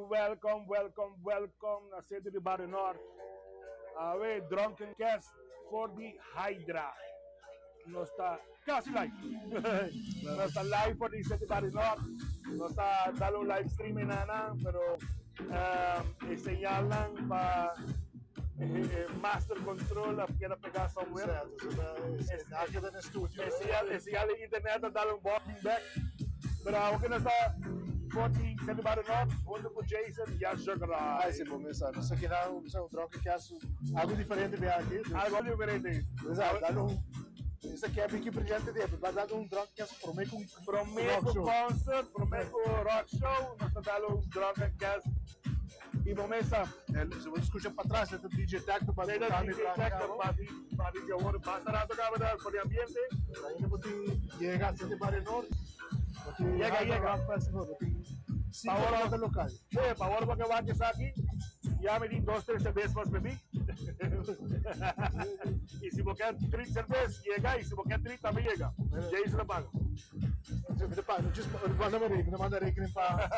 Welcome, welcome, welcome na Centro di Barrio Norte. Awe Drunken Cast for di Hydra. Nos ta casi live. Nos ta live for di Centro di Barrio Norte. Nos ta dal un live stream enana, pero e señalnan pa master control a keda pega somewhere. Cierto, den studio. E señal di internet a dal un walking back. Pero awe cu nos ta for di Centro di Barrio Norte hunto cu Jason Yarzagaray. Ay, si, bo mesa. Nos aki na un Drunken Cast, algo diferente be aki. Algo diferente. Nos a dal un, esaki a biki brillante di, pero dal un Drunken Cast prome cu Prome cu concert, prome cu rock show, nos ta dal un Drunken Cast y bo mesa. Si bo scucha patras, e ta DJ Tech ta bati tocando DJ Tech ta bati, bati di awor basta rato caba ta for di ambiente. Ainda bo tin yega hasta di Barrio Norte, bo tin Yega, Hydra yega. Rock Festival, bo tin cinco Awor, banda local. Sí, pa awor bo ke wak esaki, ya mi tin dos, tres cerbes mas bebi. Y si bo ke tri cerbes, yega, y si bo ke tri tambe yega. Jason ta paga. Mi ta paga, just manda mi rekening, mi ta manda rekening pa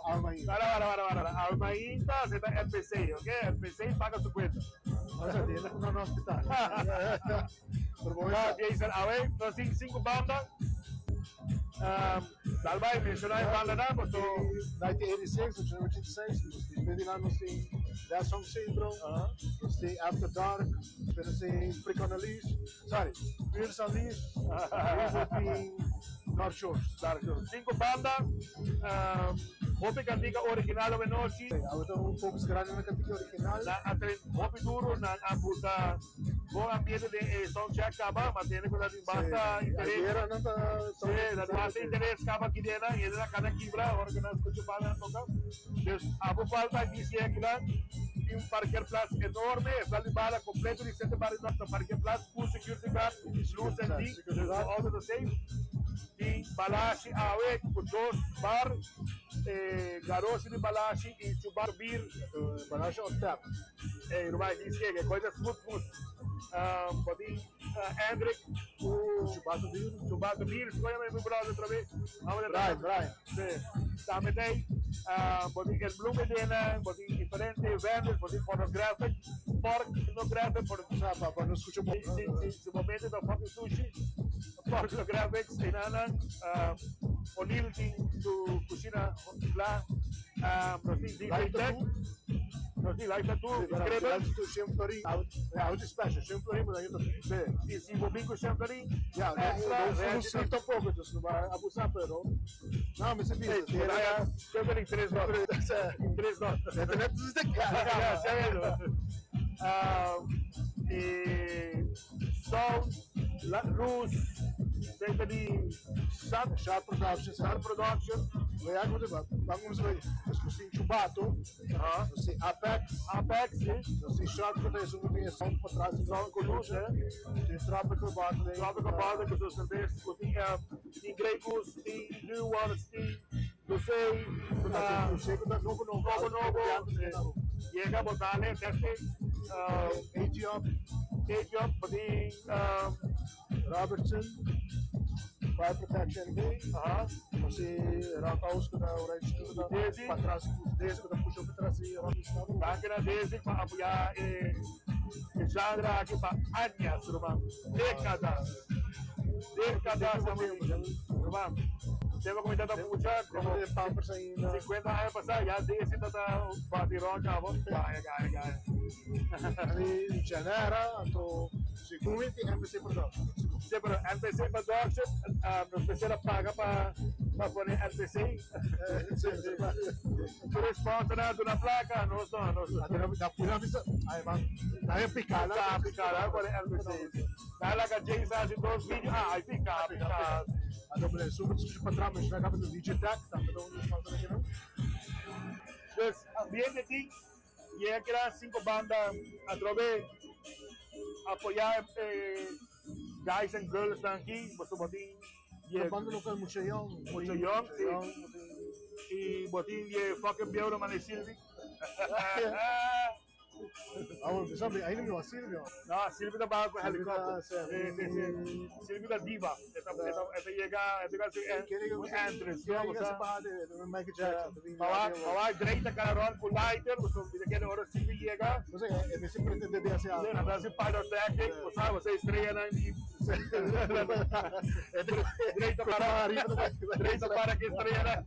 Almainta. Para, para, para, para, para. Almainta se ta NPC, ok? NPC paga su cuenta. O sea, tiene ku no hospital. Pero bo Ah, Jason, awe, nos tin cinco banda. Dal bai, menciona e bandanan, paso. 1986, 1986, nos tin Ferdinand, nos tin That Song Syndrome, nos tin After Dark, nos tin Freak on a Leash, sorry, Fierce Unleashed, nos tin Dark Shores. Dark Shores. Cinco banda, hopi cantica original awe nochi. Sí, awe ta un focus grandi na cantica original. Nan a train hopi duro, nan a buta bon ambiente den e soundcheck caba, ma tene cu ta tin basta interes. Ayera nan ta. Sí, ta tin basta interes caba aki den nan, hende nan cana kibra ora cu nan scucha banda nan toca. Dus abo falta di akinan, tin un parkeerplaats enorme, e sal di bala completo di Sete Barrio Norte ta parkeerplaats cu security guard, luz en di, dus bo auto ta safe. Tin Balashi awe cu dos bar, e garoshi di Balashi y Chubato Beer. Balashi on tap. Ey, Rubai, di skega, e koi ta smooth smooth. Bo tin Hendrik cu Chubato Beer. Chubato Beer, si koe mi brother otra vez. Brian, Brian. Si, tambe ta ey. Bo tin el bloemedena, bo tin diferente vendors, bo tin pornographic, pornographic, por. Sa, pa pa no scucha bo. Si, si, si bo mente ta fucking sushi, pornographics, enanan. O'Neal tin su cushina cla. Nos tin DJ Tech. Nos tin Live Tattoo, Scribble. Live Tattoo, Shem Florin. Awor tin special, Shem Florin bo ta yendo. Si, y si bo bin cu Shem Florin, Ya, extra. No no sweet tampoco, dus no bay abusa, pero no, mi sa bisa. Hey, Shem Florin tres dot. Tres dot. Ya, ya mismo. Y sound, luz, cerca di Sharp, Sharp Production. Sharp Production. Voy a ban cuminsa bay. Nos tin Chubato, nos tin Apex. Apex, si. Nos tin Sharp cu ta esun cu tin e sound patras. Sound cu luz, eh. Nos tin Tropical Bottling. Tropical Bottling cu su cerveza. Cu tin, tin Grey Goose, tin New Ones, tin Dosey. Cu ta. Dosey cu ta nobo nobo. Nobo nobo. Yega bo dale, testing. AG Up. AG Up, bo tin. Robertson, Fire Protection NV, nos tin Rock House cu ta Orange Studio cu ta patras Desi cu ta pusha patras di Rock Discovery. Danki na Desi pa apoya e genre aki pa añas ruman, decadas, decadas ruman. Tempo cu mi tata pucha como 50 aña pasa ya Desi tata bati rock cabo, gaya gaya gaya. Janera anto. Segun mi tin NPC Production. Si, pero NPC Production nos mester a paga pa pa pone NPC. Si, si. Tur e sponsornan a duna placa, nos no, nos no. Na pura bisa, ay man, nan a pica nan. A pica nan pone NPC. Nan a laga James haci dos video, ah, ay pica, pica. Anto mi super super patras, mi a caba di DJ Tech, tambe ta un di e sponsor akinan. Dus ambiente tin. Yega keda cinco banda atrobe apoya e guys and girls nan aki pasobra bo tin ye banda local mucha young mucha young si y bo tin ye fucking bieu nan mane Silvi. Awor, mi sabi, ainda mi wak Silvio. No, Silvio ta baha ku Silvio ta, helikòpter. sí. Sí, sí, sí. Silvio ta diva. E ta, e ta, e ta yega, e ta kasi un entrance, no? Kere Bo ke sa? se baha de Michael Jackson. Ta bin Pa wak, arriba. pa wak Drake ta kana rònt ku lighter, bo sa, mi ta kere ora Silvio yega. No sé, e mester pretende di hasi Sí, algo. nan ta hasi pyrotechnic, bo sa, bo sa estrellanan di Drake ta para, Arriba. Drake ta para ku estrellanan.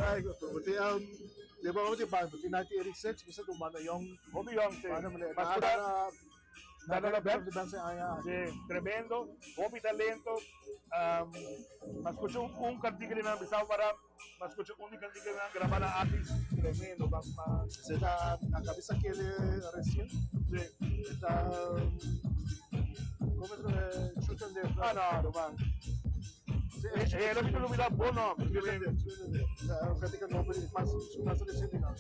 Ay, bo tin, de bo tin banda, bo tin 1986, bo sa un banda yong. Hopi yong, sí. Banda mane, Mas na ku ta na na na band. de band aña. Sí, tremendo, hopi talento. M'a skucha un kantika di nan bisao para, m'a skucha un di kantika di nan graba na Atis, tremendo, ba ma. Se ta na kabesa kere resien. Sí. E ta como Truth and Dare. Ah, no, ruman. E lo mi ta lubida bo nomber. Truth and Dare, Truth and Dare. Un kantika nobo di mas mas reciente nan.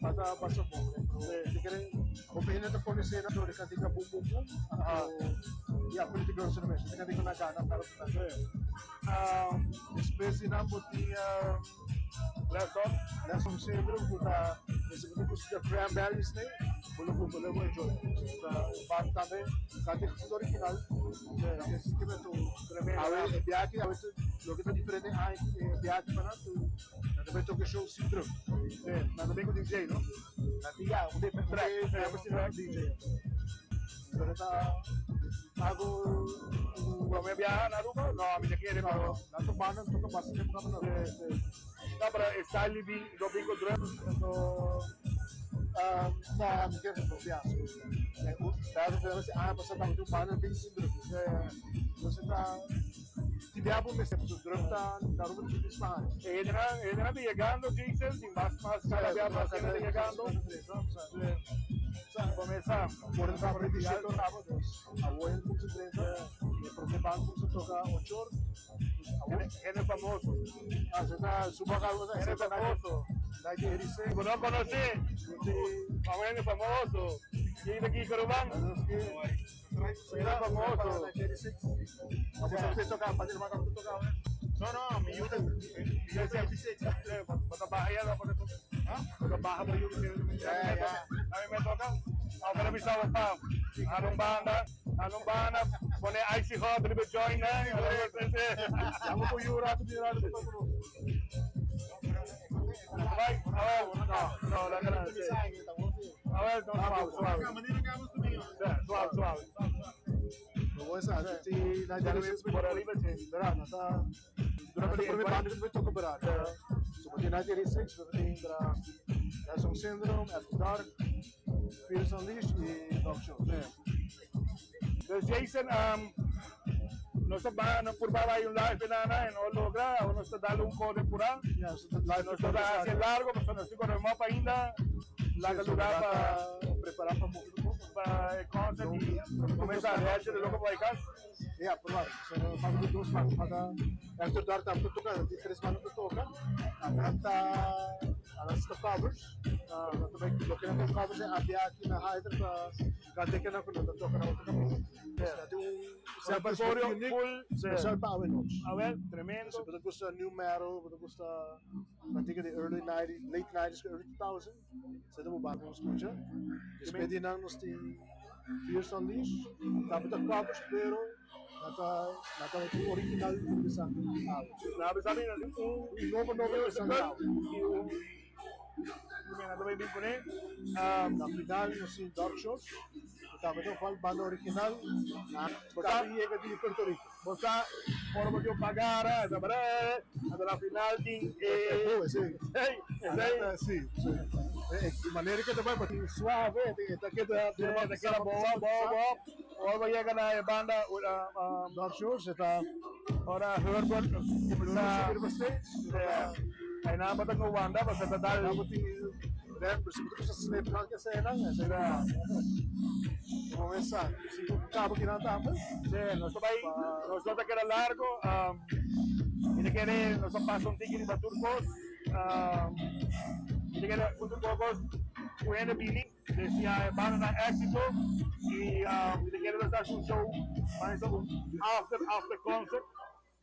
Bata basta bon. Sí. Si kere hopi hende ta conoce nan door di kantika Boom Boom Boom. Ya, Pretty Girls in the Mix. E kantika na gana para ta. Sí. Despues di nan bo tin Last Song. Last Song Syndrome ku ta mester bo ta gusta Cranberries ne, bo lo bo lo enjoy. Ta un band tambe kantika full original. Tremendo. Awe e biaha awe loke ta diferente aña e biaha pa nan tu nan ta bai toka show sin drum. Sí, nan ta bin ku DJ, no? Nan tin ya un Track, un DJ. Pero ta algo Prome biaha na Aruba? No, mi ta kere, pero nan ta banda toka basta tempo kaba na Aruba. Sí, sí. No, pero e style di bin, lo bin ku drum, anto No, mi kere no biaha. Dado que si aña pasá tabata un banda bin sin drum. Entonces ta ti biaha bo mester pasobra drum ta na Aruba ta difícil pa haña. E hendenan, e hendenan ta yegando, Jason, tin mas mas cada bia mas hende ta yegando. Sí. Comenzá. Por ta por di shete or abo, dus awor hende kumsa drenta, e prome band kumsa toka ocho or, dus awor. Hende famoso. Ah, se ta suba ka Hende famoso. 1986. Bo no conoce? Vamos hende famoso. Ken ta Kiko Ruman? Hende famoso. Vamos a hacer tocar, para tocar, tocar. No, no, mi yu ta mi yu ta 86. Bo ta baha ya, bo ta baha bo yu. Ya, ya. A mi me toca. Awor mi sa pa. Hala un banda, hala un banda, pone icy hot riba joint, né? Vamos com o yu rato, yu rato, toca. Vai, a ver, no, no, la gran, sí. A ver, no, suave, suave. Sí, suave, suave. No voy a saber, si 1986 Por arriba, sí. Verá, no ta durante e prome banda ku toka verá. So, bo tin 1986, bo tin verá Last Song Syndrome, After Dark, Fears Unleashed i Dog Show. Dus Jason, nos ta ba, no purba bai un live nana e no logra, o nos ta dal un kode pura. Ja, so dat live Nos ta hasi largo, pasobra nos tin ku warm up ainda. Laga lugar pa prepará pa move un poko. Pa e concert i kuminsá reaksha di loko pa bai kas. Ja, probar. So, falta di dos man. Falta After Dark tambe ta toka, di tres man ta toka. Anan ta anan ta covers. Nan ta bai loke nan ta covers e abia aki na Hyder ta kanteka nan ku nan ta toka na otro kaminda. So, nan tin un Repertorio unique full. Special pa awe nochi. A ver, tremendo. Si bo ta gusta nu metal, bo ta gusta kantika di early 90s, late 90s ku early 2000, sa ta bo banda ku skucha. Despues di nan nos tin Fears Unleashed, tambe ta covers pero nan ta nan ta un original ku bisa awe. Na bisa mi un Un nobo nobo ku bisa awe. I un mi nan ta bai bin kuné. Na final nos tin Dark Shores, ku tambe ta un banda original, nan tambe yega di Puerto Rico. Bo sa, ora bo tin pagara, ta bara, anto na final tin e Oh, sí. Hey, esei. Sí, sí. Di manera ku ta bai pa tin suave, e ta keda Sí, ta keda boa, boa, boa. Ora bo yega na e banda, Dark Shores e ta ora Herbert kuminsá riba stage. Ei nan bo ta ku wanda, pasobra ta dal. Nan bo tin rap, si bo ta gusta Slipknot ke esei nan, esei ta Comenzá, si bo kaba kinan tambe. Sí, nos ta bai, nos no ta keda largo. Mi ta kere nos a pasa un tiki riba tur kos. Mi ta kere un tur kos ku hende bini, deseá e bandanan éxito i mi ta kere nos ta hasi un show, un after after concert.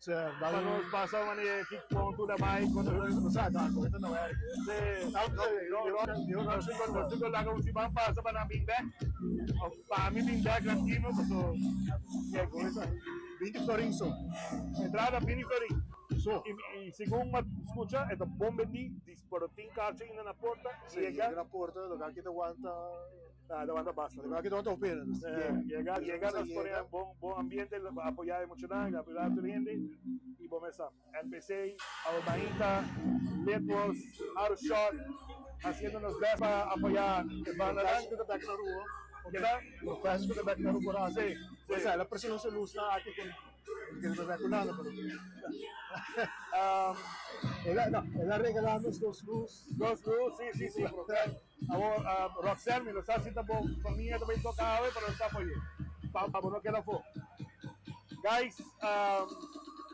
Pa nos pasa manera ki con tur a bai con No sa, no, con no werk. Sí. No, no, no, no, no, no, laga un siman pasa pa nan bin bek. Of pa mi bin bek nan timo, paso. Yeah, con esa 20 florin so. Entrada 20 florin. So. Y segun mi scucha, e ta bon bendi, pero tin kaarchi ainda na porta. Sí, yega na porta, lo aki ta wanta. Ah, ta wanta basta. Lo aki ta wanta opera. Yega, yega, nos pone bon, bon ambiente, apoyá e muchanan, apoyá tur hende, y bo mesa. NPC, Albainta, Litwos, Out of Shot, haciendo nos best pa apoyá e banda. Professor ku ta bek na rua. Keda? Professor ku ta bek na rua. Sí, sí. O sea, la persona se luz na aki con que ta bek na pero el a, no, el a regalá nos dos luz. Dos luz, sí. Awor, Roxanne, mi no sa si ta bo famia ta bay toca awe, pero nos ta apoy'é. Pa bo no keda afó. Guys,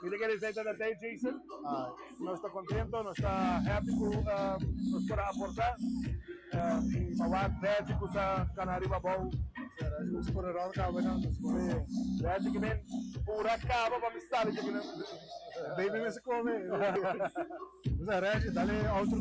mi ta kere esei ta tey, Jason. Nos ta contento, nos ta happy cu nos por a aporta. Y pa wak Reggie cu sa cana riba abou. Reggie cu sa pone rond caba nan. Sí, Reggie ki men pura caba pa mi sali dje kinan. Baby mester come. Reggie, dale otro.